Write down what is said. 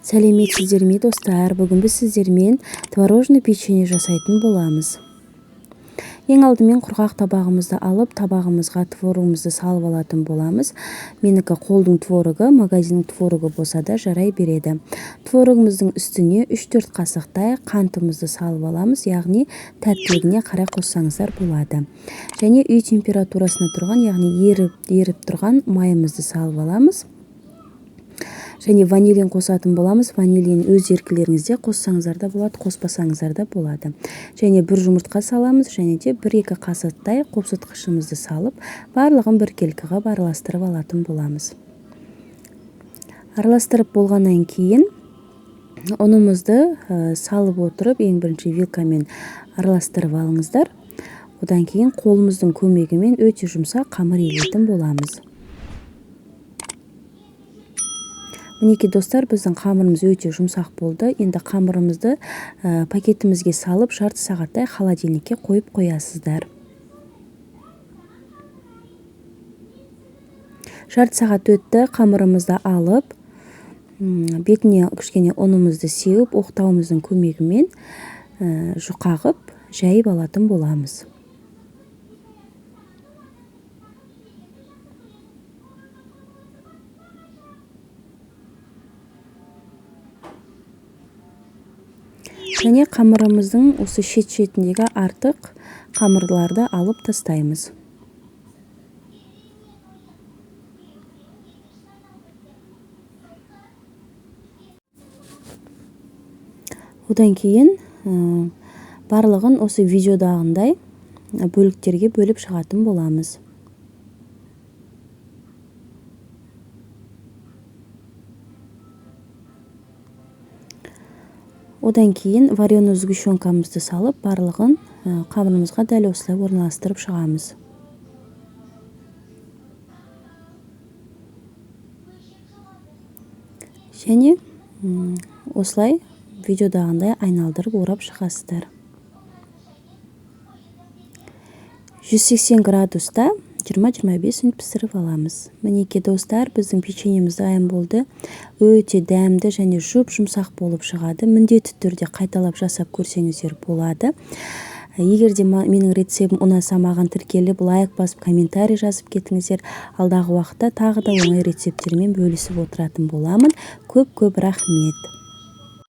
Сәлеметсіздер ме, достар? Бүгін біз сіздермен творожный печенье жасайтын боламыз. Ең алдымен құрғақ табағымызды алып, табағымызға творогымызды салып алатын боламыз. Менікі қолдың творогы, магазиннің творогы болса да жарай береді. Творогымыздың үстіне 3-4 қасықтай қантымызды салып аламыз, яғни тәттілігіне қарай қоссаңыздар болады. Және үй температурасында тұрған, яғни еріп тұрған майымызды салып аламыз. Және ванилин қосатын боламыз. Ванилин өз еркілеріңізде қоссаңыздар да болады, қоспасаңыздар да болады. Және бір жұмыртқа саламыз, және де 1-2 қасықтай қопсытқышымызды салып, барлығын біркелкі қылып араластырып алатын боламыз. Араластырып болғаннан кейін ұнымызды салып отырып, ең бірінші вилкамен араластырып алыңыздар. Одан кейін қолымыздың көмегімен өте жұмсақ қамыр илейтін боламыз. Мінекей, достар, біздің қамырымыз өте жұмсақ болды. Енді қамырымызды пакетімізге салып, жарты сағаттай холодильникке қойып қоясыздар. Жарты сағат өтті, қамырымызды алып, бетіне кішкене ұнымызды сеуіп, оқтауымыздың көмегімен жұқа қылып жайып алатын боламыз. Және қамырымыздың осы шет-шетіндегі артық қамырларды алып тастаймыз. Одан кейін барлығын осы видеодағындай бөліктерге бөліп шығатын боламыз. Одан кейін вареный сгущенкамызды салып, барлығын қамырымызға дәл осылай орналастырып шығамыз. Және осылай видеодағындай айналдырып орап шығасыздар. 180 градуста 20-25 минут пісіріп аламыз. Мінекей, достар, біздің печеньеміз дайын болды. Өте дәмді және жұп-жұмсақ болып шығады. Міндетті түрде қайталап жасап көрсеңіздер болады. Егер де менің рецептім ұнаса, маған тіркеліп, лайк басып, комментарий жазып кетіңіздер. Алдағы уақытта тағы да оңай рецепттермен бөлісіп отыратын боламын. Көп-көп рахмет.